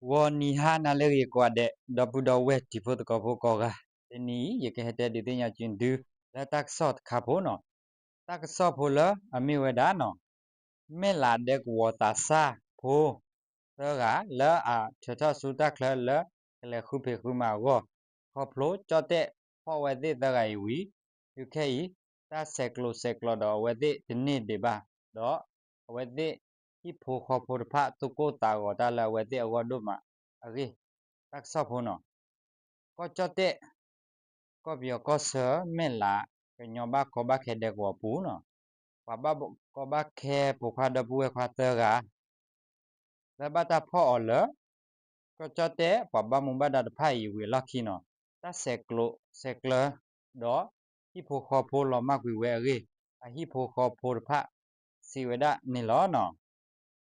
ဂီၤနံၤဟါနၤလၢအဂ့ၤကိးဂၤဒဲး ဒီပုၢ်ဒီဝဲၢ်တံၤဖိသကိးဖိကိးဂၤ, တနံၤအံၤ ယကဟဲတဲဒုးသ့ၣ်ညါက့ၤသု လၢတၢ်ကစီၣ်တခါဖိနီၤ, တၢ်ကစီၣ်ဖိလၢအမ့ၢ်ဝဲဒၣ်နီၤ, မဲၢ်လးဒဲကဝီၤသးစၢ်ဖိ သၢဂၤ လၢအထုးထီၣ်ဆူတၢ်ချၢလၢ ကလဲၤဃုဖံးဃုမၤအဂီၢ်, ခီဖျိကၠီၣ်တဲၣ်ဖီၣ်ဝဲသ့ၣ်သၢဂၤအံၤဝံၤ, တုၤခဲအံၤ တၢ်ဆဲးကျိးဆဲးကျၢဒီးအဝဲသ့ၣ်တန့ၢ်ဒံးဘၣ်, ဒီးအဝဲသ့ၣ်ဟံၣ်ဖိဃီဖိတဖၣ် သူၣ်ကိၢ်သးဂီၤတၢ်လၢအဝဲသ့ၣ်အဂီၢ်ဒိၣ်မးအဂ့ၢ်, တၢ်ကစီၣ်ဖိနီၤ, ကီၢ်ကၠီၣ်တဲၣ် ကီၢ်ပယီၤကီၢ်ဆၢ မဲၢ်လးကညီဘၣ်ကီဘၣ်ခဲဒဲကဝီၤပူၤနီၤ, ပှၤဘၣ်ကီဘၣ်ခဲပိာ်ခွါဒီပုၢ်ဝဲၢ်ခွါသၢဂၤ လၢဘၣ်တၢ်ဖီၣ်အီၤလၢ ကီၢ်ကၠီၣ်တဲၣ်ပှၤဘၣ်မူဘၣ်ဒါတဖၣ်အံၤဝံၤအလီၢ်ခံနီၤ, တၢ်ဆဲးကျိးဆဲးကျၢ ဒီးဟံၣ်ဖိဃီဖိလီၤမၢ်ကွံာ်ဝဲအဂ့ၢ် အဟံၣ်ဖိဃီဖိတဖၣ်စံးဝဲဒၣ်န့ၣ်လီၤနီၤ.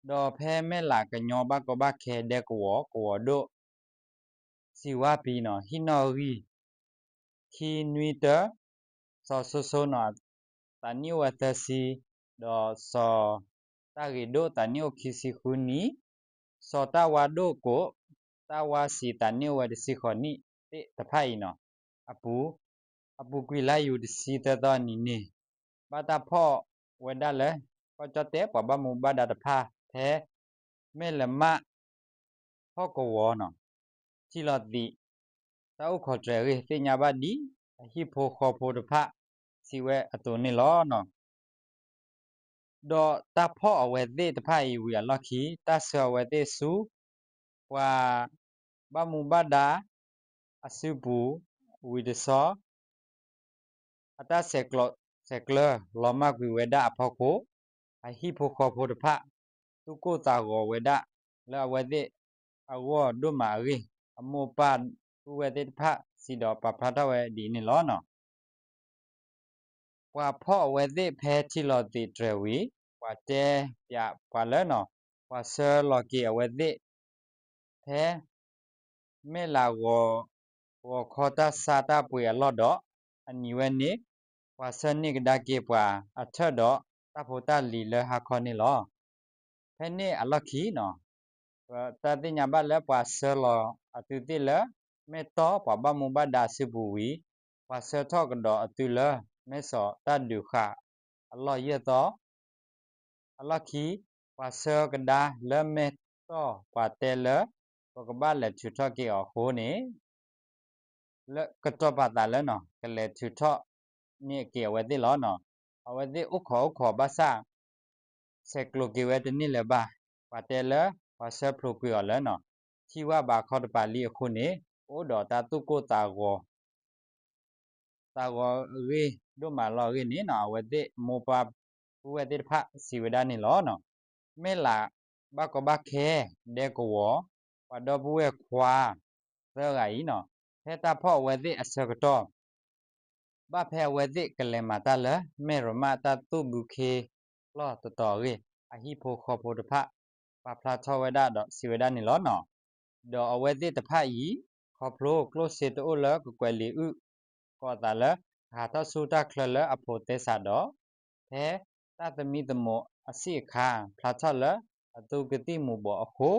ဒီးဖဲမဲၢ်လးကညီဘၣ်ကီဘၣ်ခဲဒဲကဝီၤ ကဝီၤဒိၣ် စံးဝါပံၤနီၤ, ဟံၣ်နီၣ်ဂံၢ် ခံနွံတၢ, စီၤစိစိနီၤ သးနံၣ်အိၣ်ဝဲသၢဆံ, ဒီးစီၤတၢ်ဂ့ၤဒိၣ်သးနံၣ်အိၣ်ခံဆံဃုနံၣ်, စီၤတၢ်ဝါဒိၣ်ကိး တၢ်ဝါစံးသးနံၣ်အိၣ်ဝဲတဆံဃိးနံၣ်သ့ၣ်တဖၣ်အံၤနီၤ, အပူၤ အပူၤကွံာ်လါယူၤတဆံသၢသီအနံၤန့ၣ် ဘၣ်တၢ်ဖီၣ်ဝဲဒၣ်လၢ ကီၢ်ကၠီၣ်တဲၣ်ပှၤဘၣ်မူဘၣ်ဒါတဖၣ်ဖဲ မဲၢ်လမၣ် ဟီၣ်ကဝီၤနီၤ ထံၣ်လီၤသံး တၢ်အိၣ်ခိးတြဲၤအဂ့ၢ် သ့ၣ်ညါဘၣ်ဒ်အဟံၣ်ဖိဃီဖိတဖၣ်စံးဝဲအသိးန့ၣ်လီၤနီၤ. ဒီးတၢ်ဖီၣ်အဝဲသ့ၣ်တဖၣ်အံၤဝံၤအလီၢ်ခံ တၢ်ဆှၢအဝဲသ့ၣ်ဆူ ပှၤဘၣ်မူဘၣ်ဒါအစုပူၤဝံၤတဆီ အတၢ်ဆဲးကျိးဆဲးကျၢလီၤမၢ်ကွံာ်ဝဲဒၣ်အဖီခိၣ် အဟံၣ်ဖိဃီဖိတဖၣ် သူၣ်ကိၢ်သးဂီၤဝဲဒၣ် လၢအဝဲသ့ၣ်အဂီၢ်ဒိၣ်မးအဂ့ၢ် အမိၢ်ပၢ်ပုၢ်ဝဲၢ်သ့ၣ်တဖၣ်စံးဒီးပာ်ဖျါထီၣ်ဝဲဒ်အံၤန့ၣ်လီၤနီၤ. ပှၤဖီၣ်အဝဲသ့ၣ်ဖဲထံလီၤသံးတြဲၤဝံၤ ပှၤတဲပၠးပှၤလၢနီၤ ပှၤဆှၢလီၤက့ၤအဝဲသ့ၣ် ဖဲ မဲၢ်လးဂီၤ ဂီၤခီတၢ်ဆါတၢ်ပှ့ၤအလီၢ်ဒီး အနံၤဝဲန့ၣ် ပှၤဆှၢန့ၢ်ကဒါက့ၤပှၤအထၢၣ်ဒီးတၢ်ဖိတၢ်လံၤလၢဟါခီန့ၣ်လီၤ. ဖဲန့ၣ်အလီၢ်ခံနီၤ တၢ်သ့ၣ်ညါဘၣ်လၢပှၤဆှၢလီၤအသုးသ့ၣ်လၢ မဲၢ်တီၢ်ပှၤဘၣ်မူဘၣ်ဒါအစုပူၤဝံၤ ပှၤဆှၢထီၣ်ကဒီးအသုးလၢ မဲၢ်စီးတၢ်ဒုးဃာ်အလီၢ်ယဲၢ်သီ အလီၢ်ခံ ပှၤဆှၢကဒါလၢမဲၢ်တီၢ်ပှၤတဲလၢ ပကဘၣ်လဲၤထုးထီၣ်က့ၤအီၤအဃိန့ၣ် လၢကတီၤပာ်သးလၢနီၤ ကလဲၤထုးထီၣ်န့ၢ်က့ၤအဝဲသ့ၣ်လီၤနီၤ. အဝဲသ့ၣ်အိၣ်ခိးအိၣ်ခိးဘၣ်ဆၣ် ဆဲးကျိးက့ၤဝဲတန့ၢ်လၢၤဘၣ်. ပှၤတဲလၢ ပှၤဆှၢဖျိးကွံာ်အီၤလၢနီၤ ထံဝၣ်ဘးခီတပၤလံအဃိန့ၣ် အိၣ်ဒီးတၢ်သူၣ်ကိၢ်သးဂီၤ သးဂီၤအဂ့ၢ်ဒိၣ်မးလီၤအဂ့ၢ်န့ၣ်နီၤ အဝဲသ့ၣ်မိၢ်ပၢ်ပုၢ်ဝဲၢ်သ့ၣ်တဖၣ်စံးဝဲဒၣ်န့ၣ်လီၤနီၤ. မဲၢ်လးဘၣ်ကီဘၣ်ခဲ ဒဲကဝီၤ ပှၤဒီပုၢ်ဝဲၢ်ခွါ သၢဂၤအံၤနီၤ ဖဲတၢ်ဖီၣ်အဝဲသ့ၣ်အဆၢကတီၢ် ဘၣ်ဖဲအဝဲသ့ၣ်ကလဲၤမၤတၢ်လၢ မဲၢ်ရမၣ်တၢ်သူၣ်ဘုခ့လီၢ်တတီၤအဂ့ၢ် အဟံၣ်ဖိဃီဖိတဖၣ် ပာ်ဖျါထီၣ်ဝဲဒၣ်ဒီးစံးဝဲဒၣ်န့ၣ်လီၤနီၤ. ဒီးအဝဲသ့ၣ်တဖၣ်အံၤ ခီဖျိကျိၣ်စ့တအိၣ်လၢကကွဲးလံာ်အုၣ် ကိးသးလၢ ကဟးထီၣ်ဆူတၢ်ချၢလၢအဖိးသဲစးဒီး ဖဲတၢ်သမံသမိးအဆံးအခါ ဖျါထီၣ်လၢအသူကသံၣ်မူၤဘှီးအဃိ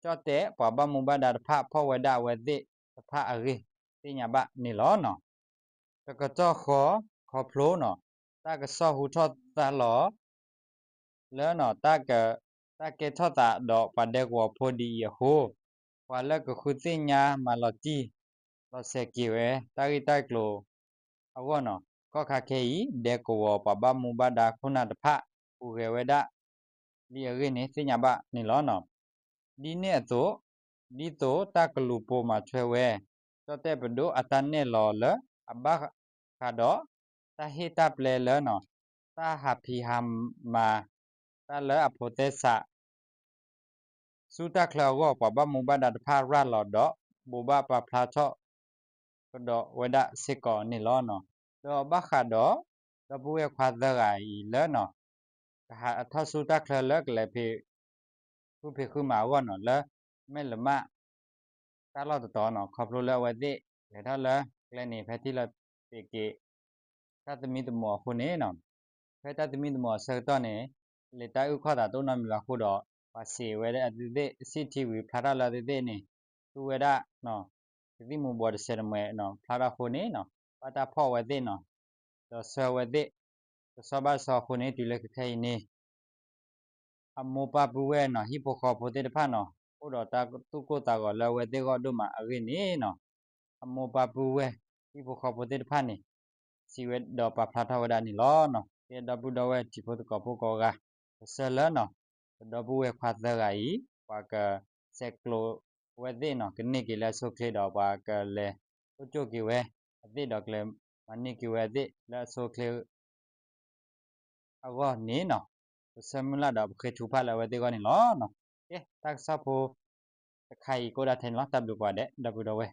ကၠီၣ်တဲၣ်ပှၤဘၣ်မူဘၣ်ဒါတဖၣ်ဖီၣ်ဝဲဒၣ်အဝဲသ့ၣ်တဖၣ်အဂ့ၢ် သ့ၣ်ညါဘၣ်န့ၣ်လီၤနီၤ. တကတီၢ်ဃီ ခီဖျိနီၤ တၢ်ကစီၣ်ဟူထီၣ်သါလီၤ လၢနီၤ တၢ်က တၢ်ကဲထီၣ်သးဒီးပှၤဒဲကဝီၤဖိဒ်အံၤအဃိ ပှၤလၢကဃုသ့ၣ်ညါမၤလီၤတံၢ် လီၤစဲးက့ၤဝဲ တၢ်ဂ့ၢ်တၢ်ကျိၤအဂီၢ်နီၤ ကီၢ်ခါခဲအံၤ ဒဲကဝီၤပှၤဘၣ်မူဘၣ်ဒါခိၣ်နၢ်တဖၣ် ဟူးဂဲၤဝဲဒၣ် လံအဂ့ၢ်န့ၣ် သ့ၣ်ညါဘၣ်န့ၣ်လီၤနီၤ. ဒ်န့ၣ်အသိး ဒ်သိးတၢ်ကလူၤပိာ်မၤထွဲဝဲ ကၠီၣ်တဲၣ်ပဒိၣ်အတၢ်နဲၣ်လီၤလၢ အဘၣ်ဃးဒီး တၢ်ဟ့ၣ်တၢ်ပျဲလၢနီၤ တၢ်ဟးဖံးဟးမၤ တၢ်လၢအဖိးသဲစး ဆူတၢ်ချၢအဂီၢ် ပှၤဘၣ်မူဘၣ်ဒါတဖၣ်ရၤလီၤဒီး ဘိးဘၣ်ပာ်ဖျါထီၣ်ကဒီးဝဲဒၣ်စ့ၢ်ကီးန့ၣ်လီၤ. ဒီးဘၣ်ဃးဒီး ဒီပုၢ်ဝဲၢ်ခွါသၢဂၤအံၤလၢနီၤ ကဟးထီၣ်ဆူတၢ်ချၢလၢကလဲၤဖံး ဃုဖံးဃုမၤအဂီၢ်နီၤ လၢမဲၢ်လမၣ် တၢ်လီၢ်တတီၤနီၤ ခီဖျိလၢအဝဲသ့ၣ်လဲၤထီၣ်လၢကျဲန့ၣ် ဖဲထံၣ်လီၤတ့ၢ်က့ၤ တၢ်သမံသမိးအဃိန့ၣ်နီၤ ဖဲတၢ်သမံသမိးအဆၢကတီၢ်န့ၣ် လံာ်တၢ်အုၣ်ခီၣ်သးတအိၣ်နီတမံၤဘၣ်အဃိဒီး ပှၤစံးဝဲဒၣ်အသ့ၣ်သ့ၣ် စံၣ်ထံဝံၤဖျါထီၣ်လၢအသ့ၣ်သ့ၣ်န့ၣ် သူဝဲဒၣ် ကသံၣ်မူၤဘှီးတစဲးတမှဲးနီၤ ဖျါထီၣ်အဃိန့ၣ်နီၤ ဘၣ်တၢ်ဖီၣ်ဝဲသ့ၣ်နီၤ ဒီးဆှၢဝဲသ့ၣ် တဆီဘၣ်တဆီအဃိန့ၣ် တုၤလၢခဲခဲအံၤန့ၣ် အမိၢ်ပၢ်ပုၢ်ဝဲၢ်နီၤ ဟံၣ်ဖိဃီဖိသ့ၣ်တဖၣ်နီၤ အိၣ်ဒီးတၢ်သူၣ်ကိၢ်သးဂီၤလၢအဝဲသ့ၣ်ဂီၢ်ဒိၣ်မးအဂ့ၢ်န့ၣ်နီၤ အမိၢ်ပၢ်ပုၢ်ဝဲၢ် ဟံၣ်ဖိဃီဖိသ့ၣ်တဖၣ်န့ၣ် စံးဝဲဒီးပာ်ဖျါထီၣ်ဝဲဒၣ်န့ၣ်လီၤနီၤ. ကဲဒီပုၢ်ဒီဝဲၢ်တံၤဖိသကိးဖိကိးဂၤ ပဆၢလၢနီၤ ပဒီပုၢ်ဝဲၢ်ခွါသၢဂၤအံၤ ပှၤကဆဲးကျိးဝဲသ့ၣ်နီၤ ကန့ၢ်က့ၤလၢအဆိအချ့ဒီး ပှၤကလဲၤအိၣ်ကၠိၣ်က့ၤဝဲအသ့ၣ်ဒီး ကလဲၤမၤန့ၢ်က့ၤဝဲအသ့ၣ်လၢအဆိအချ့ အဂီၢ်န့ၣ်နီၤ ပဆၢမုၢ်လၢ်ဒီးပဃ့ထုကဖၣ်လၢအဝဲသ့ၣ်အဂီၢ်န့ၣ်လီၤ. ကဲ တၢ်ကစီၣ်ဖိတခါအံၤ ကအိၣ်ဒၣ်ထဲန့ၣ်လီၤ. တၢ်ဘျုးကိးဂၤဒဲး ဒီပုၢ်ဒီဝဲၢ်